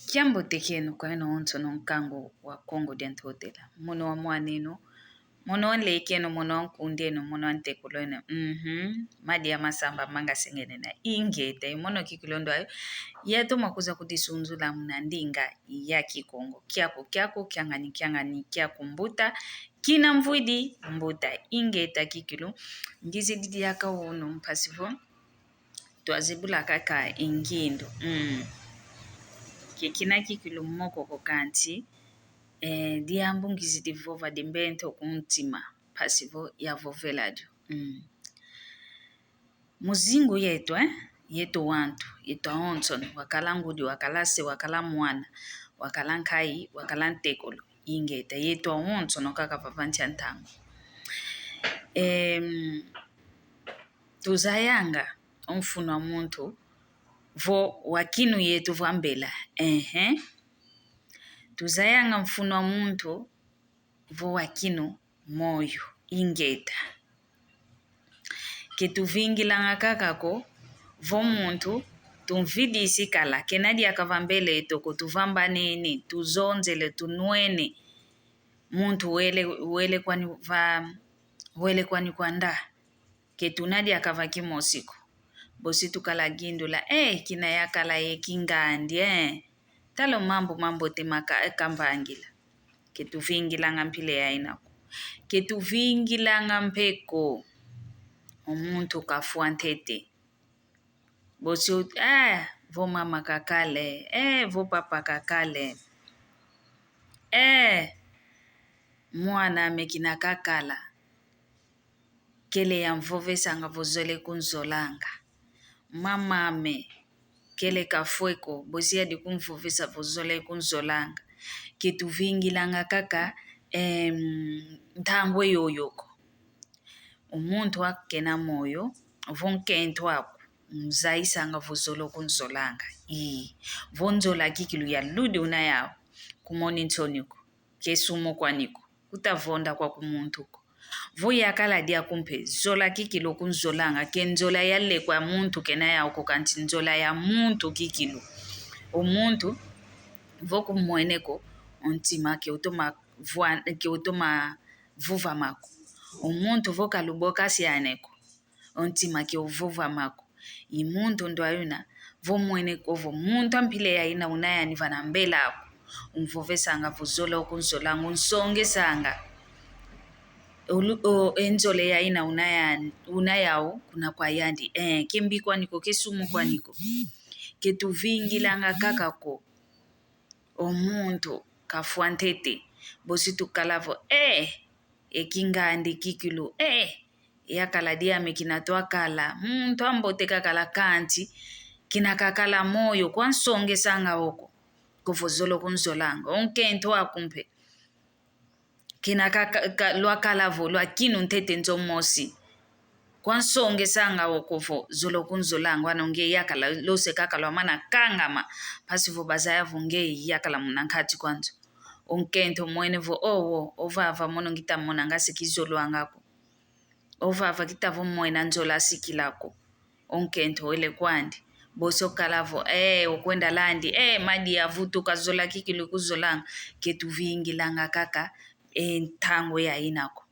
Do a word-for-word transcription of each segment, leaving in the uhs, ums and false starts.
Kiambote kieno kwa eno onsono nkangu wa Kongo dia Ntotela. Mono wa mwaneno, mono wa nlekeno, mono wa nkundeno, mono wa ntekuleno. Mhm. Madia masamba manga sengenena. Ingeta, i mono kikilu ndo ayo. Yatoma kwiza kudisunzula muna ndinga ya Kikongo. Kiaku, kiaku, kiangani, kiangani, kiaku mbuta. Kina mvwidi, mbuta. Ingeta kikilu. Ngizidi diaka unu mpasi vo twazibula kaka e ngindu. Mm. Ke kina kikilu moko ko kanti, eh, diambu ngizidi vova dimbento ku ntima, mpasi vo yavovela dio. Mm. Muzingu yeto, eh? Yeto wantu, yeto awonsono, wakala ngudi, wakala se, wakala mwana, wakala nkayi, wakala ntekolo, ingeta, yeto awonsono kaka vava nsi a ntangu. Em, tuzayanga o mfunu a muntu vo wa kinu yeto vwa mbela. Ehe. Tuzayanga mfunu a muntu vo wa kinu moyo, ingeta. Ke tuvingilanga kaka ko vo muntu tumvidisi kala, kena diaka va mbele eto ko, tuvambanene, tuzonzele, tunwene. Muntu wele, wele kwani va, wele kwani kwanda. Ke tuna diaka va kimosi ko. Bosi tukala gindula, eh, kina yakala ye kingandi, eh. Tala o mambu mambote maka-, kambangila. Ke tuvingilanga mpila ya ina ko. Ke tuvingilanga mpe ko o muntu kafwa ntete. Bosi ut-, eh, vo mama kakala e, eh, vo papa kakala e. Eh, mwana ame kina kakala. Kele yamvovesanga vo zole kunzolanga. Mama ame, kele kafwe ko, bosi yadi kumvovesa vo zole kunzolanga. Ke tuvingilanga kaka, em, ntangwa yoyo ko. O muntu wa kena moyo, vo nkento aku, mzayisanga vo zole kunzolanga. Ii, vo nzola kikilu ya ludi una yau, kumoni nsoni ko, ke sumu kwani ko, kutavonda kwaku muntu ko. Vo yakala diaku mpe, zola kikilu kunzolanga, ke nzola ya lekwa muntu kena yau ko, kanti nzola ya muntu kikilu. O muntu, vo kumwene ko, o ntima ke utoma vwa-, ke utoma vuvama ko. O muntu vo kaluboka siane ko, o ntima ke uvuvama ko. I muntu ndo ayuna, vo mwene ko vo muntu a mpila ya ina una yani vana mbela aku, umvovesanga vo zola kunzolanga, unsongesanga. Ulu-, o, e nzole ya ina una yani, una yau kuna kwa yandi. Eh, ke mbi kwani ko, ke sumu kwani ko. Ke tuvingilanga kaka ko o muntu kafwa ntete. Bosi tukala vo, eh, e kingandi kikilu, eh, yakala diame kina twakala. Muntu ambote kakala kanti, kina kakala moyo, kwansongesanga o ko, ko vo zole kunzolanga. O nkento aku mpe. Kina ka, ka, ka, lwakala vo, lwa kinu ntete nzo mosi. Kwansongesanga o ko vo, zole kunzolanga, wano nge yakala, lose kaka lwamana kangama, mpasi vo bazaya vo nge yakala muna nkati kwa nzo. O nkento mwene vo, owo, ovava mono ngita monanga se kizolwanga ko. Ovava kita vo mwena nzola sikila ko. O nkento wele kwandi. Bosi okala vo, eh, okwenda landi, eh, madia vutuka zola kikilu kuzolanga, ke tuvingilanga kaka, eh, ntangwa ya ina ko.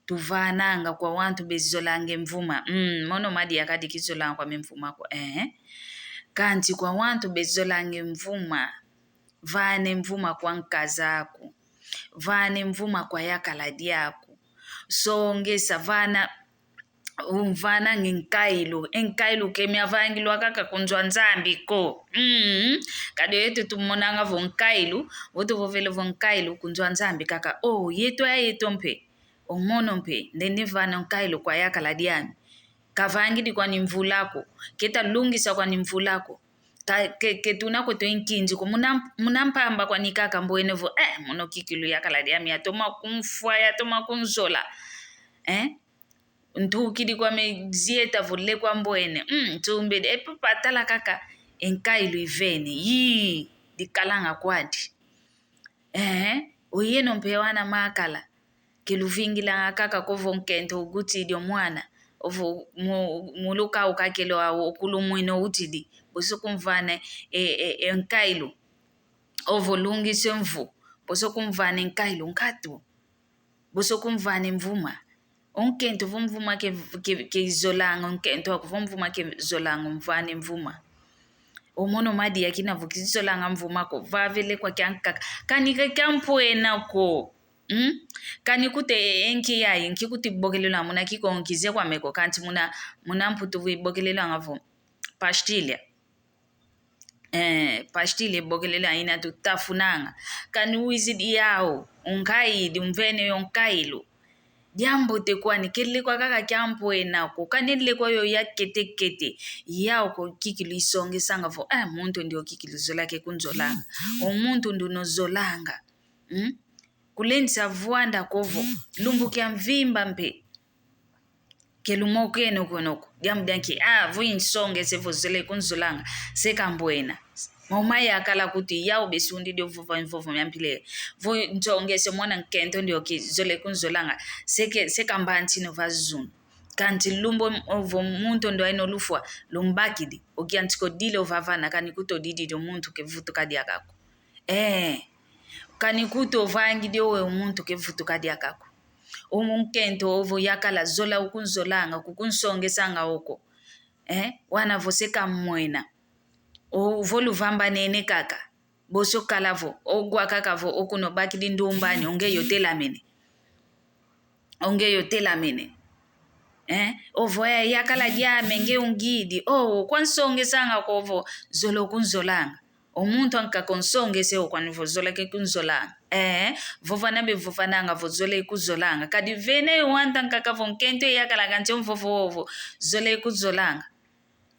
Tuvananga kwa wantu bezolanga e mvuma. Mm, mono madia kadi kizolanga kwame mvuma ko, eh. Kanti kwa wantu bezolanga e mvuma, vana e mvuma kwa nkazaku. Vana e mvuma kwa yakala diaku. Songesa, vana, umvananga e nkailu. E nkailu ke miavangilwa kaka ku nzo a Nzambi ko. Mm. Kadi yeto tumonanga vo nkailu, vo tuvovele vo nkailu ku nzo a Nzambi kaka. Oh, yeto ya yeto mpe. O mono mpe, nde ndivana o nkailu kwa yakala diami. Kavangidi kwani mvula ko. Keta lungisa kwani mvula ko. Ka, ke, ke tuna kweto e nkinzi ko. Muna, muna mpamba kwani kaka mbwene vo, eh, mono kikilu yakala diami, yatoma kumfwa, yatoma kunzola. Eh? Ntukidi kwame zieta vo lekwa mbwene. Mm, ntumbidi, e papa tala kaka, e nkailu ivene. Yii, dikalanga kwandi. Eh, oyeno mpe wana makala. Ke luvingilanga kaka ko vo nkento ugutidi o mwana, ovo mu-, mu lukau kakele o, okulumwina outidi, bosi kumvana e, e, e nkailu. Ovo lungisa mvu, boso kumvana nkailu nkatu. Boso kumvana mvuma. O nkento vo mvuma ke, ke, ke zolanga, o nkento aku vo mvuma ke zolanga, mvana mvuma. O mono madia kina vo kizolanga mvuma ko, vavele kwa kiankaka. Kani ka kiampwena ko. Mm? Kani kutu e, e nki yayi, nki kutu ibokelelwanga muna Kikongo kize kwame ko, kanti muna, muna Mputu vo ibokelelwanga vo pastilha. Eh, pastilha ibokelelwanga ina tutafunanga. Kani wizidi yau, unkaidi, umvene yo nkailu. Diambote kwani, kelekwa kaka kiampwena ko, kani lekwa yo ya ketekete. Yau ko kikilu isongesanga vo, eh, muntu ndio kikilu zola ke kunzolanga. O muntu ndio no zolanga. Mm? Kulendisa vwanda ko vo, lumbu kia mvimba mpe. Ke lumokene kwenoko. Diambu dia nki, ah, vo insongese vo zola kunzolanga. Se kambwena. Moma yakala kuti yau besundi dio vova mvovo mia mpila. Vo nsongese mwana nkento ndio kizola kunzolanga. Se ke, se kamba ntinu va zunu. Kanti lumbu vo muntu ndo aino lufwa, lumbakidi. Okia ntiko dile ovavana kani kutu didi dio muntu ke vutuka diaka ko. Eh, kani kutu ovangidi owe o muntu ke vutuka diaka ko. O nkento ovo yakala zola ukunzolanga, kukunsongesanga oko. Eh, wana vo se kamwena. Ovo luvambanene kaka. Boso kala vo, ogwa kaka vo, okuno bakidi ndumbani, onge yo telamene. Onge yo telamene. Eh? Ovo, eh, yakala diame nge ungidi. Oh, kwansongesanga ko vo zola kunzolanga. O muntu ankaka onsongese o kwani vo zola ke kunzolanga. Eh, vovana bevovananga vo zola kunzolanga. Kadi vene yo wanta nkaka vo nkento yakala kanti omvovo ovo zola kunzolanga.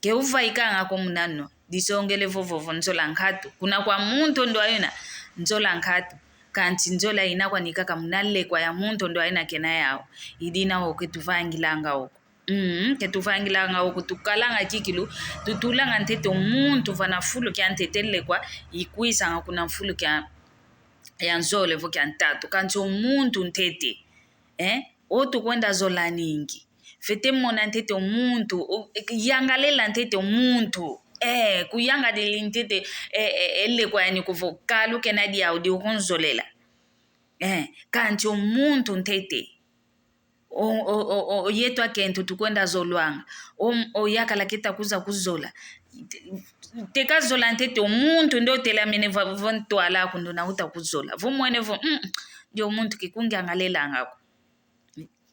Ke uvaikanga ko muna nwa, disongele vovo vo nzola nkatu. Kuna kwa muntu ndo ayina, nzola nkatu. Kanti nzola ina kwani kaka muna lekwa ya muntu ndo ayina kena yau. Idina oko ke tuvangilanga oko. Mm, ke tuvangilanga oko, tukalanga kikilu, tutulanga ntete o muntu vana fulu kia ntete lekwa, ikwisanga kuna fulu kia, ya nzole vo kia ntatu. Kanti o muntu ntete. Eh? O tukwenda zola ningi. Fwete mona ntete o muntu, o, yangalela ntete o muntu. Eh, kuyangalila ntete, eh, eh, eh, lekwa yani ko vo kalu kena diau di ukunzolela. Eh, kanti o muntu ntete. O, o, o, o, yeto akento tukwenda zolwanga. O, o yakala keta kuza kuzola. Teka zola ntete o muntu ndo telamene vo, vo ntwala kundu na uta kuzola. Vo mwene vo, mm, ndio muntu kikungi angalelanga ko.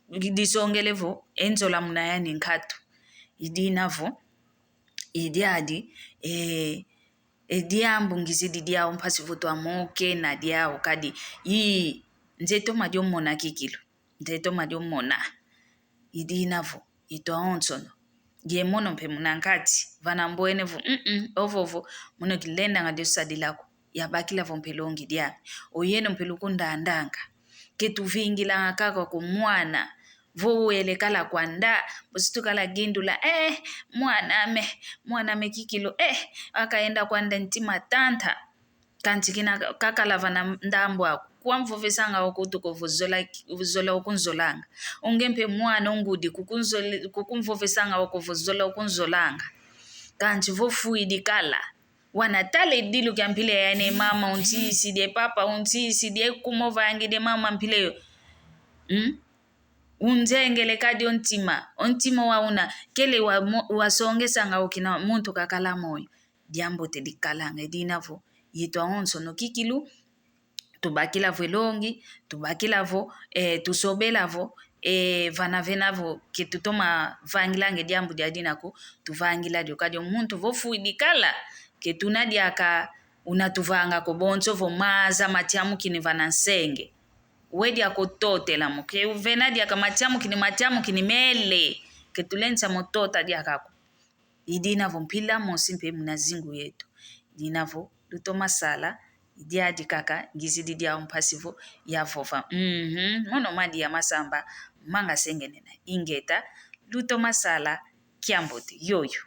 Disongele vo, e nzola muna yani nkatu. Idina vo, idiadi, e, e diambu ngizidi diau mpasi vo twamokena diau kadi, i, nze toma dio mona kikilu, nze toma dio mona. Idina vo, itwa onsono. Ye mono mpe muna nkati, vana mbwene vo, mm, mm, ovo vo, mono kilendanga dio sadila ko. Yabakila vo mpe longi diame. Oyeno mpe lukundandanga. Ke tuvingilanga kaka ko mwana. Vo wele kala kwanda, bosi tukala gindula, eh, mwan'ame, mwan'ame kikilu, eh, akayenda kwanda ntima tanta. Kanti kina kakala vana ndambu aku. Kwamvovesanga oko tuko vo zola, zola ukunzolanga. Onge mpe mwana ongudi kukunzole-, kukumvovesanga oko vo zola ukunzolanga. Kanti vo fwidi kala. Wana tala edilu kia mpila yani, mama untisidi, papa untisidi, kuma ovangidi mama mpila yo. Hmm? Unzengele kadi o ntima, o ntima wa una, kele wa mo-, wasongesanga okina muntu kakala moyo. Diambote dikalanga, idina vo, yeto awonsono kikilu, tubakila vo elongi, tubakila vo, eh, tusobela vo, eh, vana vena vo ke tutoma vangilanga e diambu diadina ko, tuvangila dio kadi o muntu vo fwidi kala, ke tuna diaka una tuvanga ko bonso vo maza matiamukini vana nsenge. We diaka ototela mo, ke uvena diaka matiamukini, matiamukini mele, ke tulendisa mo tota diaka ko. Idina vo mpila mosi mpe muna zingu yeto. Idina vo, lutoma sala, idiadi kaka, ngizidi diau mpasi vo, yavova. Mhm, mono madia masamba, manga sengenena. Ingeta, lutoma sala, kiambote, yoyo.